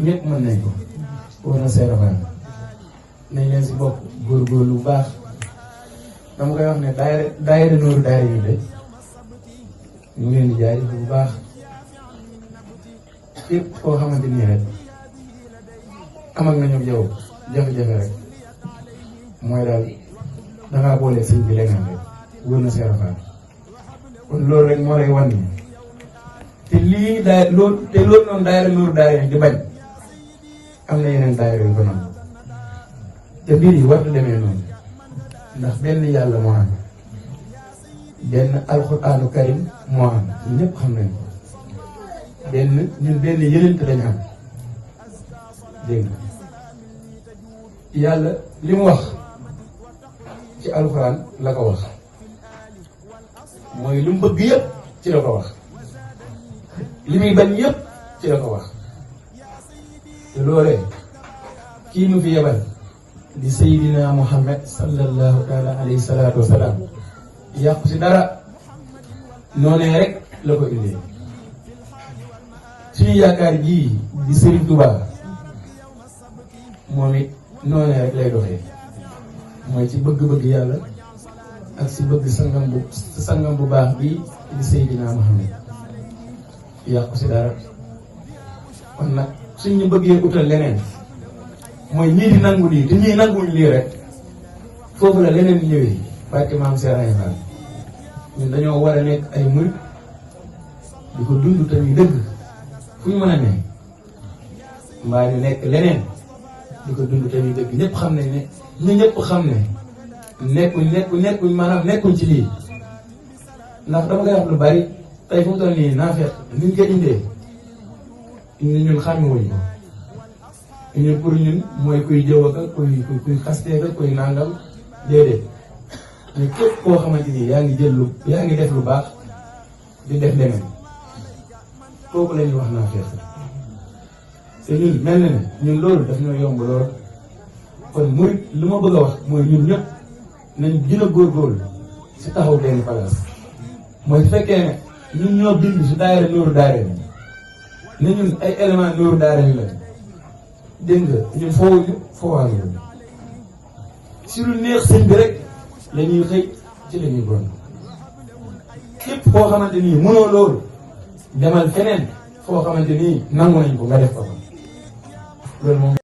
ñëpp mën nañ ko war na seerafaan nañ leen si bopp góorgóorlu bu baax dama koy wax ne daayira Nooru Daarayni de ñu ngi leen di jaay bu baax képp koo xamante nii rek am ak nañu yow jafe-jafe rek mooy daal dangaa boole sëñ bi leneen rek wóor na seerafaan kon loolu rek moo lay wan ni te lii loolu noonu daayira Nooru Daarayni di bañ am na yeneen daayira yu ko noonu te mbir yi warta demee noonu ndax benn yàlla moo am benn alxuraanu karim moo am ñun ñëpp xam nañ ko ñun benn yenent dañu am dégg nga yàlla li mu wax ci alxuraan la ko wax mooy li mu bëgg yëpp ci la ko wax li muy bañ yëpp ci la ko wax te loolee kii mu fi yebal di Seydina Muhammad sallallahu taala alayhi salaatu wa salaam yàqu si dara noonee rek la ko indee suñu yaakaar jii di Serigne Touba moom it noonee rek lay doxee mooy ci bëgg-bëgg yàlla ak si bëgg sangam bu baax bii di Seydina Muhammad yàqu si dara kon nag suñ ñu bëggee utal leneen mooy ñii di nangu lii te ñii nanguñ lii rek foofu la leneen ñëwee barke maam Serigne Fall ñun dañoo war a nekk ay murit di ko dund tamit dëgg fu ñu mën a ne mbaa ñu nekk leneen di ko dund tamit dëgg ñëpp xam nañ ne ñu ñëpp xam ne nekkuñ maanaam nekkuñ ci lii ndax dama koy wax lu bari tey fu mu toll nii naa fekk ni ñu ko indee ñun xàmmewuñ ko ñun pour ñun mooy kuy jëw ak kuy xastee ak kuy nangam déedéet mais képp koo xamante ni yaa ngi def lu baax di def leneen kooku la ñuy wax naa fekk te ñun mel na ne ñun loolu daf ñoo yomb lool kon murit li ma bëgg a wax mooy ñun ñëpp nañ gën a góorgóorlu si taxaw benn place mooy fekkee ne ñun ñoo bind si daayira Nooru Daarayni ne ñun ay élément Nooru Daarayni la dégg nga ñun foowuñu foowaanuñu si lu neex sëñ bi rek la ñuy xëy ci la ñuy bon képp koo xamante nii mënoo loolu demal feneen foo xamante nii nangu nañ ko nga def ko loolu moom